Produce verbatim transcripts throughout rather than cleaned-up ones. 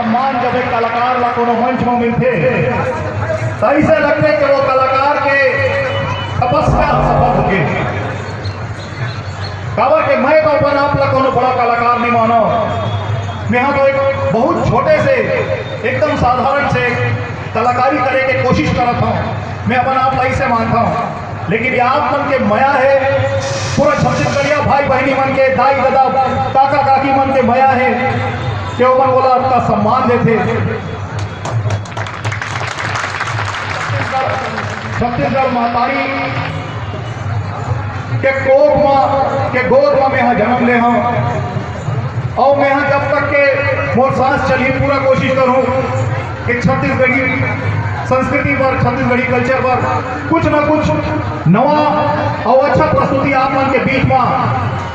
सम्मान जब एक कलाकार ला कोनो मंच में मिलथे, त अइसे लगथे कि वो कलाकार के तपस्या सफल होगे। काबर के मैं तो अपन आप ला कोनो बड़ा कलाकार नहीं मानो। मैं हा तो एक बहुत छोटे से, एकदम साधारण से कलाकारी करे के कोशिश करत हूँ। मैं अपन आप ला अइसे मानता हूँ, लेकिन ये आप मन के मया है, पूरा छत्तीसगढ़िया भाई बहनी मन के, दाई ददा, काका काकी मन के मया है कि ओमन मोला अतका सम्मान देथे। छत्तीसगढ़, छत्तीसगढ़ महतारी के कोख म, के गोद म मेंहा जन्म ले हंव। अउ मेंहा जब तक के मोर सांस चलही, पूरा कोशिश करहूं कि छत्तीसगढ़ी संस्कृति पर, छत्तीसगढ़ी culture पर कुछ ना कुछ नवा अउ अच्छा प्रस्तुति आप मन के बीच म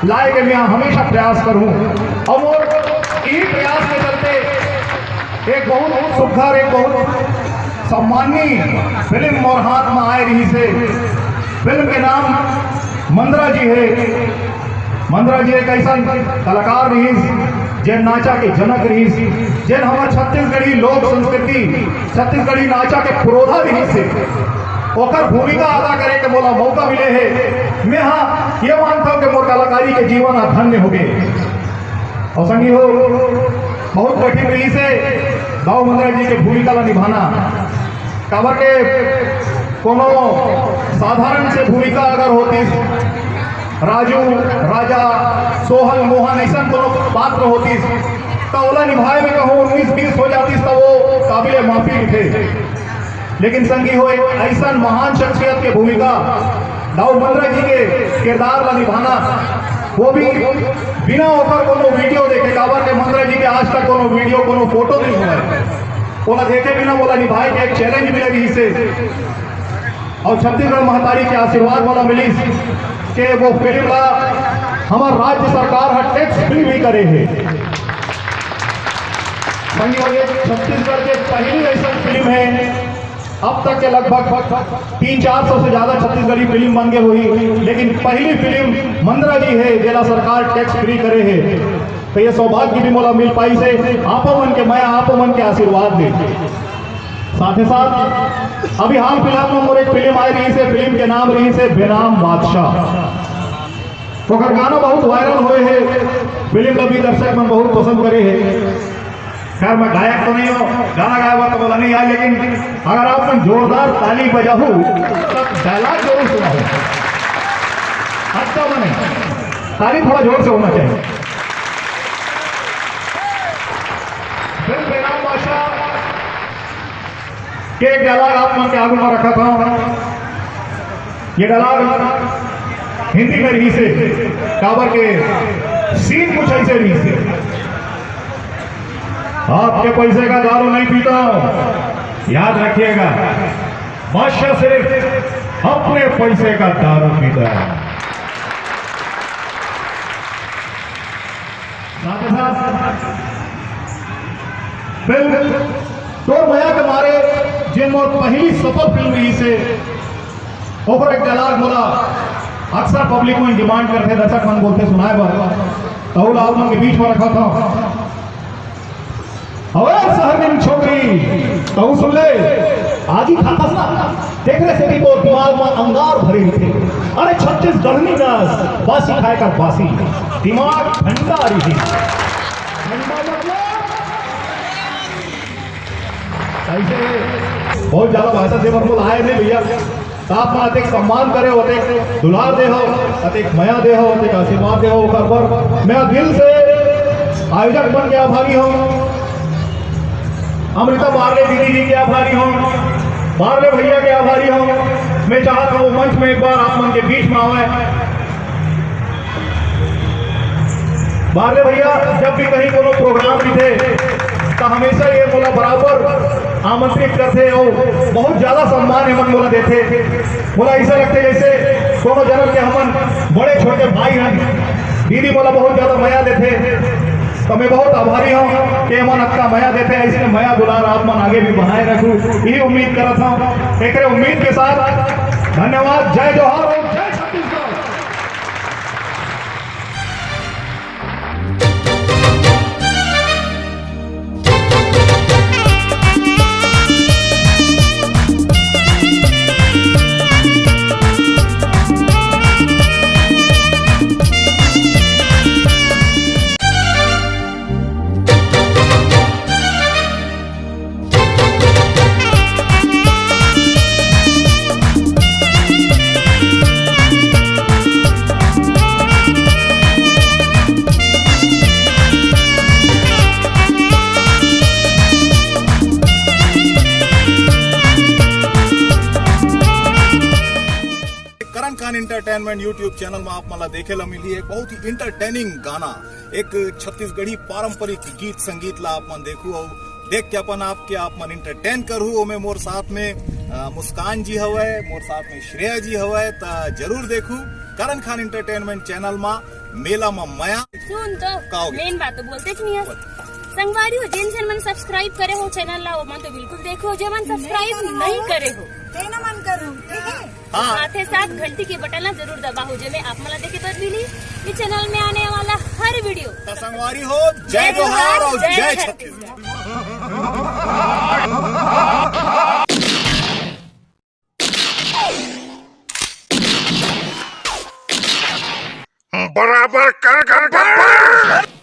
लाए के मेंहा हमेशा प्रयास करहूं। अउ मोर इही प्रयास के चलते एक बहुत सुघर, एक बहुत सम्माननीय फिल्म मोर हाथ म आए रहिस हे। फिल्म के नाम मंदरा जी हे। मंदरा जी एक अइसन कलाकार रहिस, जेन नाचा के जनक रहिस, जेन हमर छत्तीसगढ़ी लोक संस्कृति, छत्तीसगढ़ी नाचा के पुरोधा रहिस हे। ओकर भूमिका अदा करे के मोला मौका मिले हे। मेंहा ये मानथंव कि मोर कलाकारी के जीवन ह धन्य होगे। अउ संगी हो, बहुत कठिन रहिस हे दाऊ मंदरा जी के भूमिका ला निभाना। काबर के कोनो साधारण से भूमिका अगर होतिस, राजू, राजा, सोहन, मोहन अइसन कोनो पात्र होतिस, त ओला निभाए में कहूँ उन्नीस बीस हो जातिस, त वो काबिले माफी थे। लेकिन संगी हो, एक अइसन महान शख्सियत के भूमिका दाऊ मंदरा जी के किरदार ला निभाना, वो भी बिना ओकर कोनो video देखे, काबर के मंदरा जी के आज तक कोनो video, कोनो photo नहीं हुआ है। ओला देखे बिना ओला निभाए के एक challenge मिले रहिस हे। अउ छत्तीसगढ़ महतारी के आशीर्वाद मोला मिलिस के वो फिल्म ला हमर राज्य सरकार ह tax free भी करे हे। संगी हो, ये छत्तीसगढ़ के पहली अइसन फिल्म हे, अब तक के लगभग तीन चार सौ से ज्यादा छत्तीसगढ़ी फिल्म बन गे होही, लेकिन पहली फिल्म मंदरा जी हे, जेला सरकार tax free करे हे। तो ये सौभाग्य भी मोला मिल पाइस हे, आपो मन के मया, आपो मन के आशीर्वाद ले। साथ ही साथ अभी हाल फिलहाल में मोर एक फिल्म आए रहिस हे, फिल्म के नाम रहिस हे बेनाम बादशाह। ओकर गाना बहुत viral होए हे, फिल्म ला भी दर्शक मन बहुत पसंद करे हे। खैर, मैं गायक तो नहीं हूँ, गाना गाए बर तो मोला नहीं आए, लेकिन अगर आप मन जोरदार ताली बजाहू, तब dialogue जरूर सुनाहू। अच्छा बने, ताली थोड़ा जोर से होना चाहिए। फिर बेनाम बादशाह के एक dialogue आप मन के आगू में रखत हंव। ये dialogue हिंदी में रहिस हे, काबर के scene कुछ अइसे रहिस हे। आपके पैसे का दारू नहीं पीता हूँ, याद रखिएगा, बादशाह सिर्फ अपने पैसे का दारू पीता है। साथ ही साथ फिल्म तोर मया के मारे, जे मोर पहली सफल फिल्म रहिस हे, ओकर एक dialogue मोला अक्सर public मन demand करथे, दर्शक मन बोलथे सुनाए बर, त ओला आप मन के बीच में रखत हंव। अबे शहर के छोकरी, तहूं सुन ले, आगी खाथस ना, तेकरे सेती तोर दिमाग म अंगार भरे रहिथे। अरे छत्तीसगढ़नी नस, बासी खाए कर बासी, दिमाग ठंडा रही। ठंडा मतलब अइसे बहुत ज्यादा भाषण दे बर मोला आए नहीं भैया। त आप मन अतेक सम्मान करे हो, अतेक दुलार दे हो, अतेक मया दे हो, अतेक आशीर्वाद दे हो, ओकर बर मैं दिल से आयोजक मन के आभारी हूँ, अमृता बारले दीदी जी के आभारी हूँ, बारले भैया के आभारी हूँ। मैं चाहत हूँ वो मंच में एक बार आप मन के बीच में आवे। बारले भैया जब भी कहीं कोनो program रहिथे त हमेशा ये मोला बराबर आमंत्रित करथे अउ बहुत ज्यादा सम्मान एमन मोला देथे। मोला अइसे लगथे जइसे कोनो जनम के हमन बड़े छोटे भाई हन। दीदी मोला बहुत ज्यादा मया देथे, त मैं बहुत आभारी हूँ कि एमन अतका मया देथे। अइसने मया दुलार आप मन आगे भी बनाए रखू, यही उम्मीद करत हूँ। एकरे उम्मीद के साथ धन्यवाद। जय जोहार अउ जय छत्तीसगढ़। Entertainment YouTube channel में आप मन ला देखे ला मिलही एक बहुत ही entertaining गाना, एक छत्तीसगढ़ी पारंपरिक गीत संगीत ला आप मन देखू अउ देख के अपन आप के आप मन entertain करहू। ओमे मोर साथ में अ, मुस्कान जी हवय, मोर साथ में श्रेया जी हवय, त जरूर देखू करण खान entertainment channel मा मेला मा मया। सुन तो का हो गया? Main बात तो बोलते च नहीं है। संगवारी हो, जेन जेन मन subscribe करे हो channel ला, वो मन तो बिल्कुल देखो, जे मन subscribe नहीं करे हो, तेनो मन करो, ठीक है? हाँ। साथे साथ घंटी के बटन ला जरूर दबाओ, जेमे आप मन ला देखे बर मिली ये channel में आने वाला हर video। त संगवारी हो, जय जोहार और जय छत्तीसगढ़। बराबर कर, कर, कर।